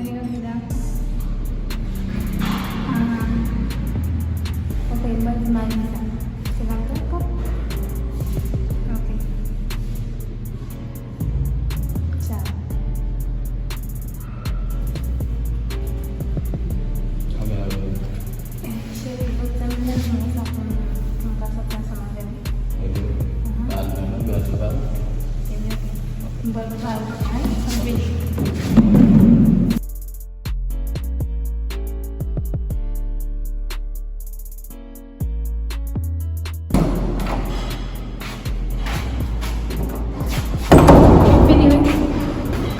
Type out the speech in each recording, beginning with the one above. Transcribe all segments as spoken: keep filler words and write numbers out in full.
Leonidas. Ah, ok, mwen di Marisa. Se la ke kòb? Ok. Tchao. Cheri, pot tèm nan sa pou m, pou m ka soti ansanm avè w. Ok. Al nan lòt sa. Ebyen, ok. M pral prepare pou mwen, m vini.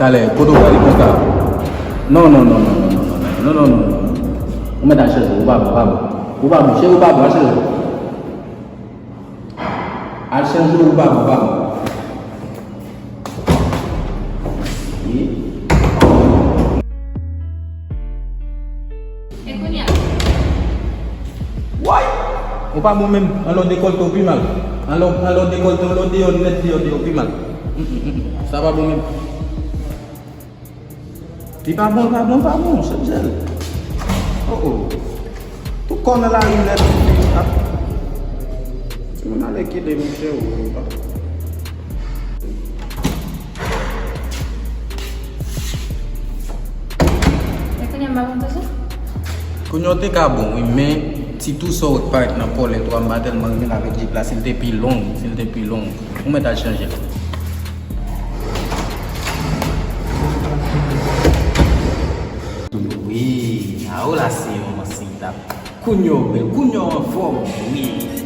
Talè, kote w prale konsa? Non, non, non. Ou mèt al chanje, ou pa bon, ou pa bon. Ou pa bon, cheri, ou pa bon, al chanje. Al chanje, ou pa bon, ou pa bon. Wi. E kounye a? Woy! Ou pa bon menm, anlè w dekòlte w pi mal. Anlè w, anlè w dekòlte w, anlè w deyò nèt, deyò, deyò pi mal. Mm, mm, mm, mm. Sa pa bon menm. Li pa bon, li pa bon, li pa bon, chanje l. Oh, oh. Tout kò nan lari nèt, ap. Timoun ale kite m, cheri, ou pa. E kounye a m pa konn touche? Kounye a w te ka bon, wi, men ti tou sa w parèt nan kòlèt ou a, m pa tèlman renmen l avèk jip la, si l te pi long, si l te pi long. Ou mèt al chanje l. Wi, a w la se yon siy tap. Kounye a w bèl, kounye a w anfòm, wi.